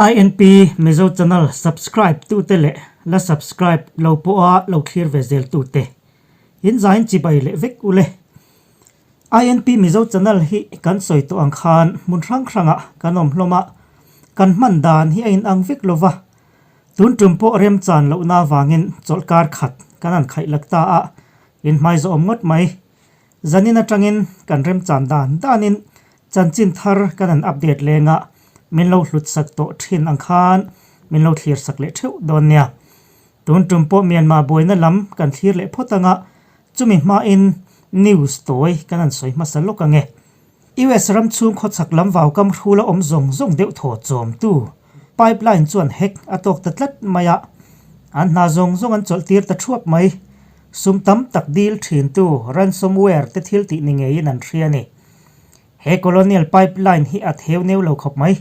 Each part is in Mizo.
INP Mizo channel subscribe tute leh la subscribe lo pawha lo thlir ve zel tute in zain chibai leh vek ule. INP Mizo channel hi kan sawi tawh ang khan hmun hrang hrangah kan awm hlawm a, kan hman dan hi a inang vek lova, tun tum pawh remchan lohna avangin chawlhkar khat kan han khaih lak ta a, in hmai zawhawm ngawt mai. Zanin atangin kan remchan dan danin chanchin thar kan han update leng a, min lo hlut sak tawh thin ang khan min lo thlir sak leh theuh dawn nia. Tun tum pawh Myanmar buaina lam kan thlir leh phawt ang a, Chumi hmain news tawi kan han sawi hmasa lawk ang e. US ram chhung khawchhak lam vaukam hrula awm zawng zawng deuh thaw chawmtu pipeline chuan hack a tawk ta tlat mai a, an hna zawng zawng an chawlh tir ta thuap mai. Sum tam tak dil thintu ransomware te thil tih ni ngeiin an hria a ni. He Colonial Pipeline hi a theu neu lo khawp mai.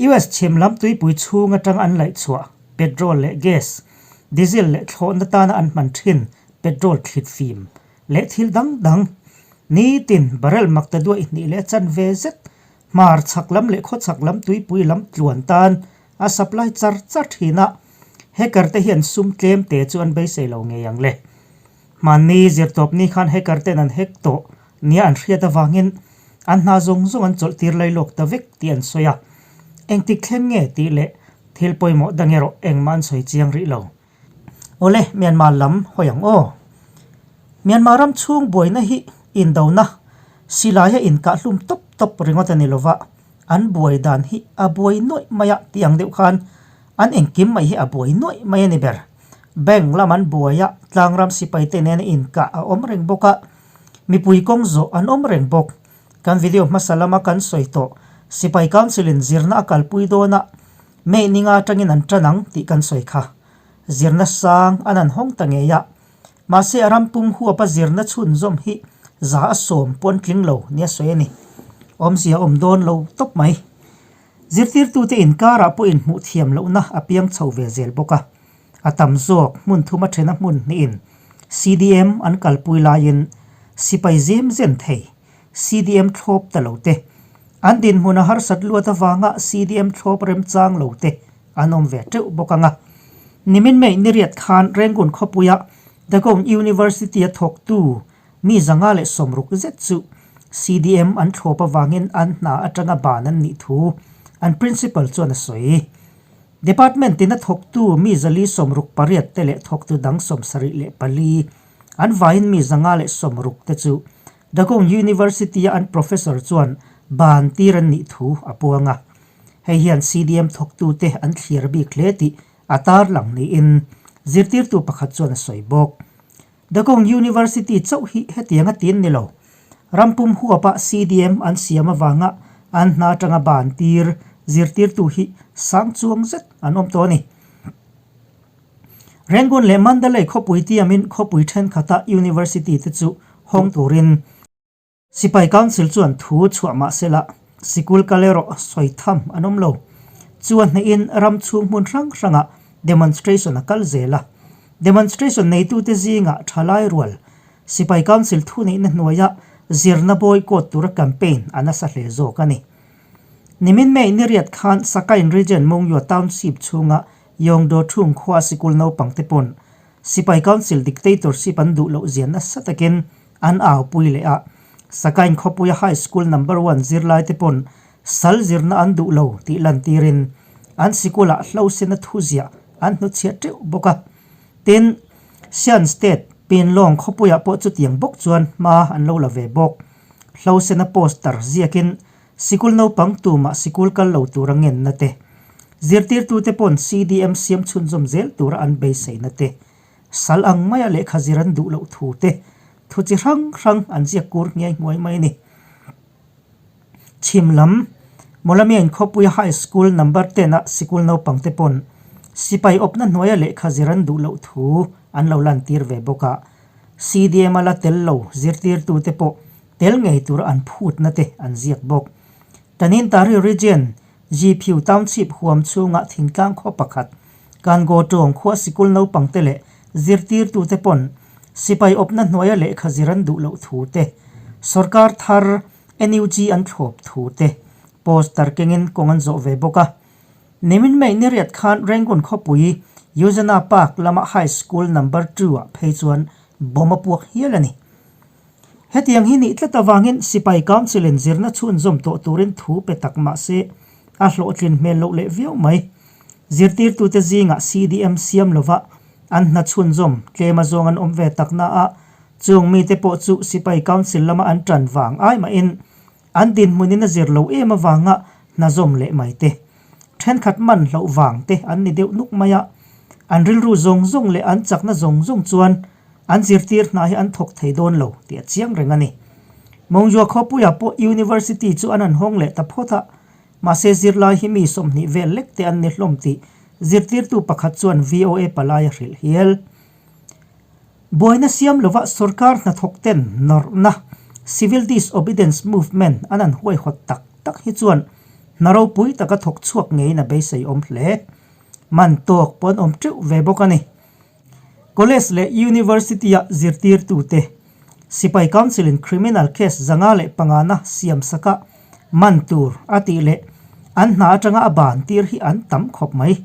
US chhim lam tuipui chhung atang an laih chhuah petrol leh gas, diesel leh thlawhna tana an hman thin petrol thlit fim leh thil dang dang nitin barrel mak ta duaih hnih leh a chanve zet hmar chhak lam leh khawchhak lam tuipui lam tluan tan a supply char char thin a, hacker te hian sum tlem te chu an beisei lo ngei ang le. Hmanni zirtawpni khan hacker ten an hack tawh nia an hriat avangin an hna zawng zawng an chawlh tir lai lawk ta vek tih an sawi a. Engtik thleng nge tih leh thil pawimawh dang erawh engmah an sawi chiang rih lo. Awle, Myanmar lam hawi ang aw. Myanmar ram chhung buaina hi indona silaia inkahlum tawp tawp ringawt a ni lova, an buai dan hi a buai nuaih mai a tih ang deuh khan an engkim mai hi a buai nuaih mai a ni ber. Bank lam an buai a, tlangram sipai te nena inkah a awm reng bawk a, mipui kawng zawh an awm reng bawk. Kan video hmasa lama kan sawi tawh, Sipai Council in zirna a kalpui dawn a, May ninga atangin an tan ang tih kan sawi kha. Zirna sang an han hawng ta ngei a, mahse a ram pum huapa zirna chhunzawm hi 100% pawn tling lo nia sawi a ni. Awmzia awm dawn lo tawp mai. Zirtirtute inkarah pawh inhmuh thiam lohna a piang chho ve zel bawk a. A tam zawk hmun thuma thena hmun hnihin CDM an kalpui laiin sipai zem zen thei CDM thlawp ta lo te, an dinhmun a harsat luat avanga CDM thlawp remchang lo te an awm ve teuh bawk ang a. Nimin May niriat khan Rangoon khawpuia Dagon University-a thawktu Mi 160 zet chu CDM an thlawp avangin an hna atanga ban an nih thu an principal chuan a sawi. Department ina thawktu mi 468 te leh thawktu dang 74 an vaiin mi 160 te chu Dagon University-a an professor chuan ban tir an nih thu a puang a. Hei hian CDM thawktute an thlir bik hle tih a tarlang niin zirtirtu pakhat chuan a sawi bawk. Dagon University chauh hi hetiang a tin ni lo. Rampum huapa CDM an siam avanga an hna atanga ban tir zirtirtu hi sang chuang zet an awm tawh a ni. Rangoon leh Mandalay khawpui tiamin khawpui thenkhata university te chu hawng turin Sipai Council chuan thu chhuah mah sela, sikul kal erawh sawi tham an awm lo. Chu a hnehin ram chhung hmun hrang hrangah demonstration a kal zel a. Demonstration neitute zingah thalai rual Sipai Council thuneihna hnuaia zirna boycott tura campaign a nasa hle zawk a ni. Nimin May niriat khan Sakain Region Mongyua Township chhunga Yongdo Thung khua sikul naupangte pawn Sipai Council dictatorship an duh loh zia nasa takin an aupui leh a, Sakain khawpuia High School Number One zirlaite pawn sal zirna an duh lo tih lantirin an sikulah hlosena thuziah an hnuchhiah teuh bawk a. Tin, Shan State Pinlong khawpuiah pawh chutiang bawk chuan hma an lo la ve bawk. Hlosena poster ziakin sikul naupang tumah sikul kal lo tura ngenna te, zirtirtute pawn CDM siam chhunzawm zel tura an beiseina te, Sal ang maia lehkha zir an duh loh thu te, thu chi hrang hrang an ziak kur ngiai hnuai mai a ni. Chhim lam, Mawlamiain khawpuia High School Number Ten a sikul naupang te pawn sipai awpna hnuaia lehkha zir an duh loh thu an lo lantir ve bawk a, CDM a la tel lo zirtirtute pawh tel ngei tura an phutna te an ziak bawk. Tanintari Region Gphu Township huam chhunga thingtlang khaw pakhat, Kango tawng khua sikul naupangte leh zirtirtute pawn sipai awpna hnuaia lehkha zir an duh loh thu te, sorkar thar NUG an thlawp thu te poster kengin kawng an zawh ve bawk a. Nimin May ni riat khan Rangoon khawpui Yojana Park lama High School Number Two-ah phei chuan bomb a puak hial a ni. Hetiang hi nih tlat avangin Sipai Council-in zirna chhunzawm tawh turin thu pe tak mah se a hlawhtlin hmel loh leh viau mai. Zirtirtute zingah CDM siam lova an hna chhunzawm tlem azawng an awm ve tak na a, chung mite pawh chu Sipai Council lama an tan vang ai mahin an dinhmunin a zir lo em avanga hna zawm leh mai te, thenkhat man hloh vang te an ni deuh nuk mai a. An rilru zawng zawng leh an chakna zawng zawng chuan an zirtir hna hi an thawk thei dawn lo tih a chiang reng a ni. Mawngzua khawpuiah pawh University chu an han hawng leh ta phawt a, mahse zirlai hi mi 20 vel lek te an ni hlawm tih zirtirtu pakhat chuan VOA palai a hrilh hial. Buaina siam lova sorkar hnathawk ten nawrhna, Civil Disobedience Movement, an han huaihawt tak tak hi chuan hna ropui taka thawk chhuak ngeiin a beisei awm hle. Man tawk pawh an awm teuh ve bawk a ni. College leh University-a zirtirtute, Sipai Council-in criminal case 505na siam saka man tur a tih leh an hna atanga a ban tir hi an tam khawp mai.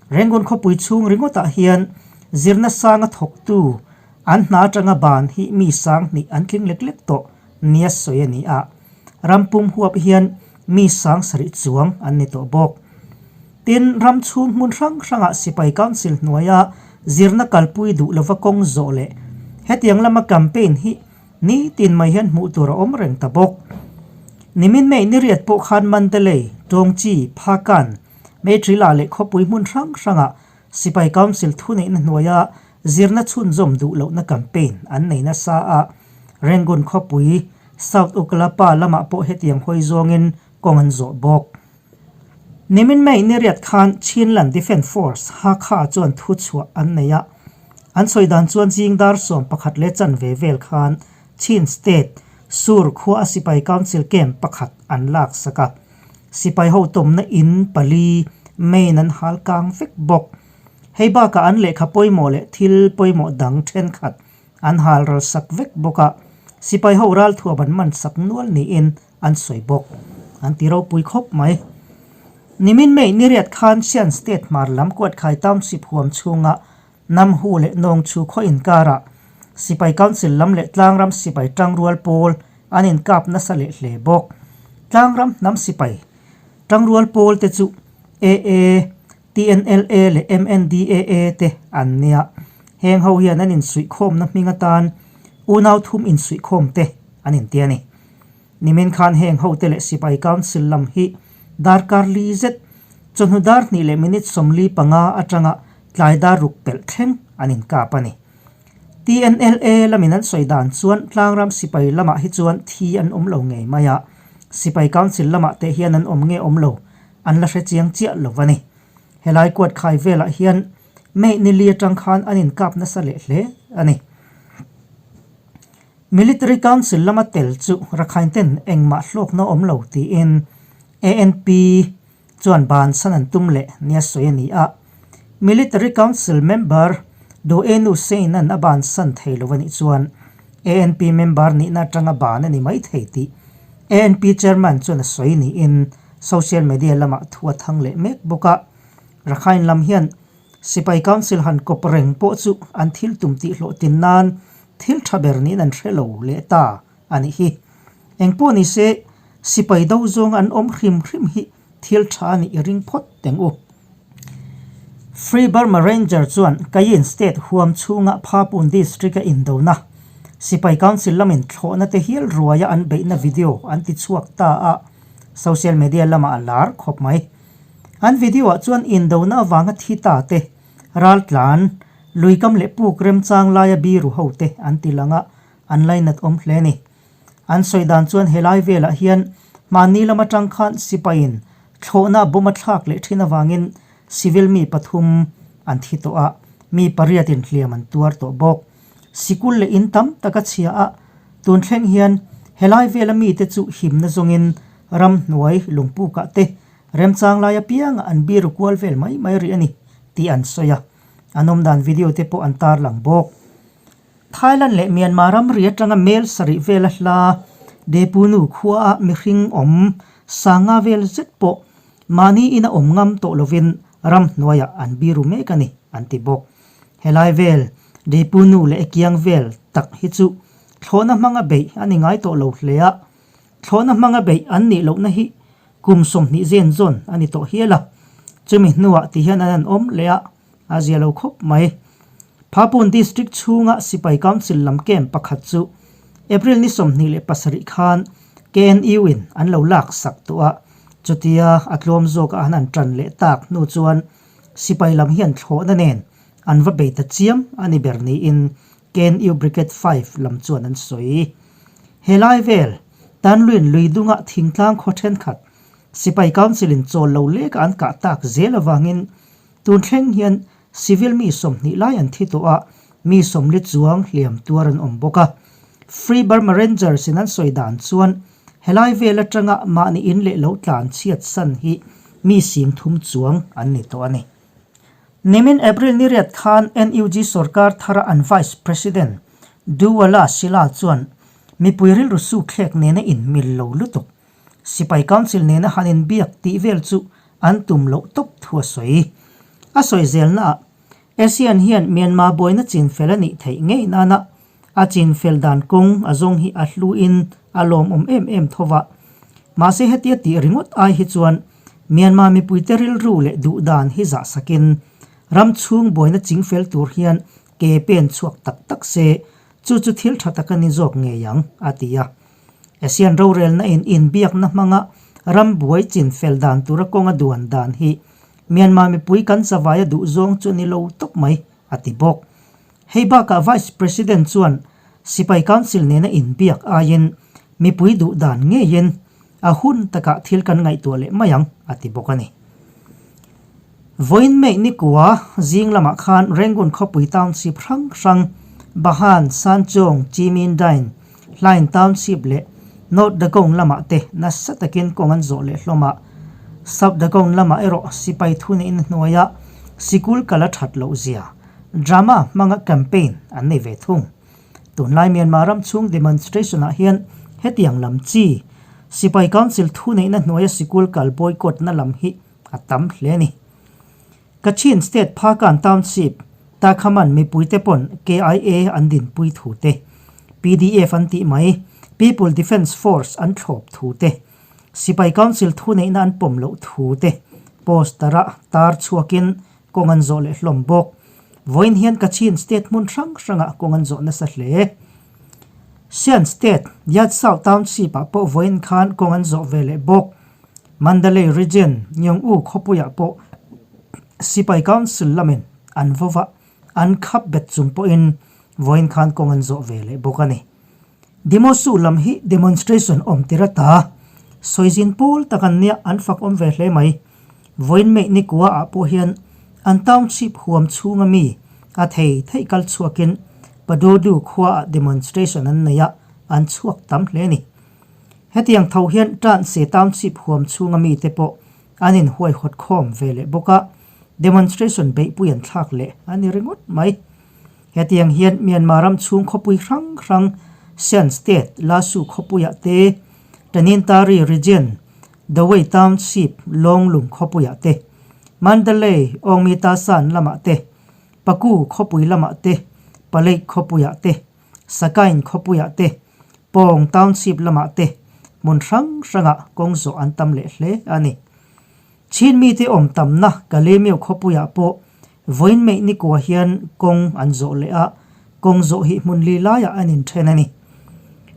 Rangoon khawpui chhung ringawtah hian zirna sanga thawktu an hna atanga ban hi mi 2000 an tling lek lek tawh nia sawi a ni a, ram pum huap hian mi 7000 chuang an ni tawh bawk. Tin, ram chhung hmun hrang hrangah Sipai Council hnuaia zirna kalpui duh lova kawng zawh leh hetiang lama campaign hi nitin mai hian hmuh tur a awm reng ta bawk. Nimin May ni riat pawh khan Mandalay, Tawngchi, Phakan, Meitrila leh khawpui hmun hrang hrangah Sipai Council thuneihna hnuaia zirna chhunzawm duh lohna campaign an nei nasa a, Rangoon khawpui, South Ukalapa lamah pawh hetiang hawi zawngin kawng an zawh bawk. Nimin May ni riat khan Chinland Defence Force, Hakha chuan thu chhuah an nei a. An sawi dan chuan zing dar 11 leh chanve vel khan Chin State, Sur khua a sipai council camp pakhat an lak sak a. Sipai ho tawmna in pali main an hal kang vek bawk. Hei bakah an lehkha pawimawh leh thil pawimawh dang thenkhat an hal ral sak vek bawk a. Sipai ho ralthuam an man sak nual niin an sawi bawk. An ti ropui khawp mai. Nimin May ni riat khan Shan State hmar lam Kuatkhai Township huam chhunga Namhu leh Nawngchu khaw inkarah Sipai Council lam leh Tlangram Sipai Tangrual pawl an inkap nasa leh hle bawk. Tlangram hnam sipai Tangrual pawl te chu AA, TNLA leh MNDAA te an nia. Heng ho hian an insuihkhawmna hming atan unau thum insuihkhawm te an inti a ni. Nimin khan heng hote leh Sipai Council lam hi darkar li zet, chawhnu dar hnih leh minute 45 atanga tlai dar ruk pelh thleng an inkap a ni. TNLA lamin an sawi dan chuan Tlangram Sipai lamah hi chuan thi an awm lo ngei mai a, Sipai Council lamah te hian an awm nge awm lo an la hre chiang chiah lo a ni. Helai kuat khai velah hian May ni li atang khan an inkap nasa leh hle a ni. Military Council lama tel chu Rakhine ten engmah hlawkna awm lo tiin ANP chuan bansan an tum leh nia sawi a ni a. Military Council member Do Enu Sein-a'n a bansan thei lo a nih chuan ANP member nihna atanga ban a ni mai thei tih ANP chairman chuan a sawi niin social media lamah thu a thang leh mek bawk a. Rakhine lam hian Sipai Council han kawp reng pawh chu an thil tum tih hlawhtlin nan thil tha ber niin an hre lo leh ta a nih hi. Engpawh ni se, sipai do zawng an awm hrim hrim hi thil tha a nih i ring phawt teng u. Free Burma Ranger chuan Kayin State huam chhunga Phapun District-a indona, Sipai Council lamin thlawhna te hial ruaia an beihna video an ti chhuak ta a, social media lamah a lar khawp mai. An video-ah chuan indona avanga thi ta te, raltlan, luikam leh puk remchang laia biru ho te an ti lang a, an lainat awm hle a ni. An sawi dan chuan helai velah hian hmanni lam atang khan sipaiin thlawhna bomb a thlak leh thin avangin civil mi pathum an thi tawh a, mi pariatin hliam an tuar tawh bawk. Sikul leh in tam tak a chhia a, tun thleng hian helai vela mite chu himna zawngin ramhnuai lungpukah te remchang lai apiangah an biru kual vel mai mai rih a ni tih an sawi a, an awmdan video te pawh an tarlang bawk. Thailand leh Myanmar ramri atanga mel sarih vela hla Depunu khuaa mihring awm sanga vel zet pawh. Mahni ina awm ngam tawh lovin ramhnuaiah an biru mek a ni, an ti bawk. Helai vel, Deipu nu leh kiang vel tak hi chu thlawhna hmanga beih a ni ngai tawh lo hle a. Thlawhna hmanga beih an nih lohna hi kum 20 zen zawn a ni tawh hial a. Chumi hnuah ti hian an han awm leh a, a zia lo khawp mai. Phapun District chhunga Sipai Council lam camp pakhat chu April ni 27 khan KNU in an lo lak sak tawh a, chutia a tlawm zawka an han tan leh tak hnu chuan sipai lam hian thlawhna nen an va bei ta chiam a ni ber niin KNU Brigade 5 lam chuan an sawi. He lai vel, Tanluin lui dunga thingtlang khaw thenkhat Sipai Council in chawl lo leka an kah tak zel avangin Tun thleng hian civil mi 20 lai an thi tawh a, mi 40 chuang hliam tuar an awm bawk a. Free Burma Rangers in an sawi dan chuan helai vel atanga mahni in leh lo tlan chhiat san hi mi 3000 chuang an ni tawh a ni. Nimin April ni riat khan NUG sorkar thara an Vice President Duwala Sila chuan mipui rilru suthlek nena inmil lo lutuk Sipai Council nena han inbiak tih vel chu an tum loh tawp thu a sawi. A sawi zelnaah, ASEAN hian Myanmar buaina chinfel a nih theih ngei nana a chinfel dan kawng a zawng hi a hluin a lawmawm em em tho va. Mahse hetia tih ringawt ai hi chuan Myanmar mipuite rilru leh duhdan hi zah sakin ram chhung buaina chingfel tur hian ke pen chhuak tak tak se chu chu thil tha tak a ni zawk ngei ang, a ti a. ASEAN rorelna in inbiakna hmanga ram buai chin fel dan tura kawnga duan dan hi Myanmar mipui kan chavaia duh zawng chu ni lo tawp mai, a ti bawk. Hei bakah Vice President chuan Sipai Council nena inbiak aiin mipui duh dan ngeiin a hun takah thil kan ngaihtuah leh mai ang, a ti bawk a ni. Vawiin May nikua zing lamah khan Rangoon khawpui township hrang hrang Bahan, Sanchong, Chimindain, Hlain township leh North Dagon lamah te nasa takin kawng an zawh leh hlawm a. South Dagon lamah erawh sipai thuneihna hnuaia sikul kal a that loh zia drama hmanga campaign an nei ve thung. Tunlai Myanmar ram chhung demonstration ah hian hetiang lam chi sipai council thuneihna hnuaia sikul kal boycott na lam hi a tam hle a ni. Kachin State Phakan Township, Takhaman mipuite pawn KIA an dinpui thu te, PDF an tih mai, People Defence Force an thlawp thu te, Sipai Council thuneihna an pawm loh thu te poster-a tar chhuakin kawng an zawh leh hlawm bawk. Vawiin hian Kachin State hmun hrang hrangah kawng an zawh nasa hle. Shan State, Yatsau Township-ah pawh vawiin khan kawng an zawh ve leh bawk. Mandalay Region, Nyong-U khawpuiah pawh Sipai Council lamin an vo va, an khap bet chung pawhin vawiin khan kawng an zawh ve leh bawk a ni. Dimosu lam hi demonstration awm tir ata sawizin pawl tak an nia an fak awm ve hle mai. Vawiin May nikua ah pawh hian an township huam chhunga mi a thei theih kal chhuakin Padodu khua ah demonstration an nei a, an chhuak tam hle a ni. Hetiang tho hian Tanse Township huam chhunga mite pawh an inhuaihawt khawm ve leh bawk a, demonstration beihpui an thlak leh a ni ringawt mai. Hetiang hian Myanmar ram chhung khawpui hrang hrang Shan State, Lasu khawpuiah te, Tanintari Region, Dawei Township, Lawnglung khawpuiah te, Mandalay, Awngmitasan lamah te, Paku khawpui lamah te, Paleik khawpuiah te, Sakain khawpuiah te, Pawng Township lamah te hmun hrang hrangah kawng zawh an tam leh hle a ni. Chin mite awm tamna Kalemeu khawpuiah pawh vawiin May nikua hian kawng an zawh leh a, kawng zawh hi hmun li laiah an inthen a ni.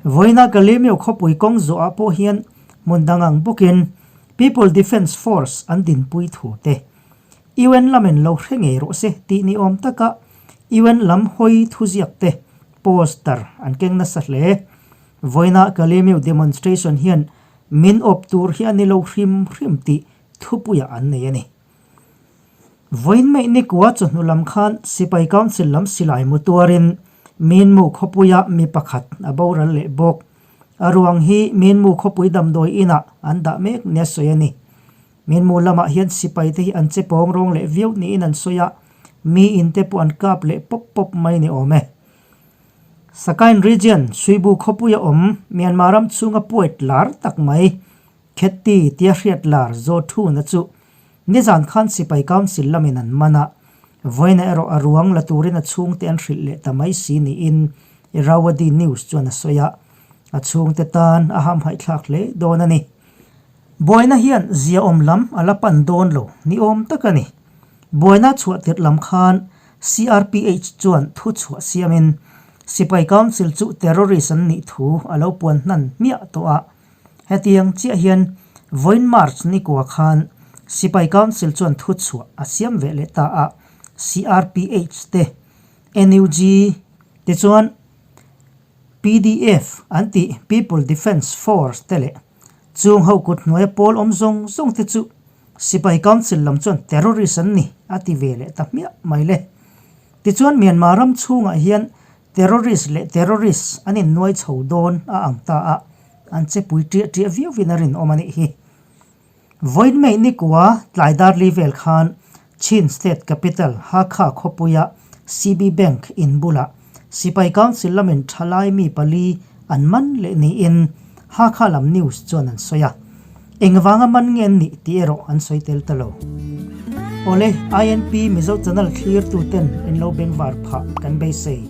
Vawiina Kalemeu khawpui kawng zawhah pawh hian hmun dang ang bawkin People Defence Force an dinpui thu te UN lamin lo hre ngei rawh se tih ni awm taka UN lam hawi thuziak te poster an keng nasa hle. Vawiina Kalemiu demonstration hian min awp tur hi a ni lo hrim hrim tih thupuiah an nei a ni. Vawiin May nikua chawhnu lam khan Sipai Council lam silai mu tuarin Minmu khawpuia mi pakhat a boral leh bawk. A ruang hi Minmu khawpui damdawi inah an dah mek nia sawi a ni. Minmu lamah hian sipai te hi an che pawng rawng leh viau niin an sawi a, mi in te pawh an kap leh pawp pawp mai ni awm e. Sakain Region, Suibu khawpuia awm, Myanmar ram chhunga poet lar tak mai. Khetti tia hriat lar Zaw Thuna chu nizan khan Sipai Council lamin an man a, vawiina erawh a ruang la turin a chhungte an hrilh leh ta mai si niin Irrawaddy News chuan a sawi a, a chhungte tan a hamhaihthlak hle dawn a ni. Buaina hian ziaawm lam a la pan dawn lo ni awm tak a ni. Buaina chhuah tirh lam khan CRPH chuan thu chhuah siamin Sipai Council chu terrorist an nih thu a lo puan hnan hmiah tawh a. Hetiang chiah hian vawiin March nikua khan Sipai Council chuan thu chhuah a siam ve leh ta a, CRPH te, NUG te chuan PDF an tih People Defence Force te leh Chung ho kut hnuaia pawl awm zawng zawng te chu Sipai Council lam chuan terrorist an ni a ti ve leh ta hmiah mai le. Tichuan Myanmar ram chhungah hian terrorist leh terrorist an innuai chho dawn a ang ta a, an che pui ṭiah ṭiah viauin a rinawm a nih hi. Vawiin May nikua tlai darli vel khan Chin State Capital Hakha khawpuia CB Bank in bulah Sipai Council lamin thalai mi pali an man leh niin Hakha lam news chuan an sawi a. Engvanga man nge an nih tih erawh an sawi tel ta lo. Awle, INP Mizo channel thlirtu ten in lo bengvar phah kan beisei.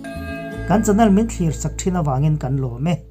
Kan channel min thlir sak thin avangin kan lawm e.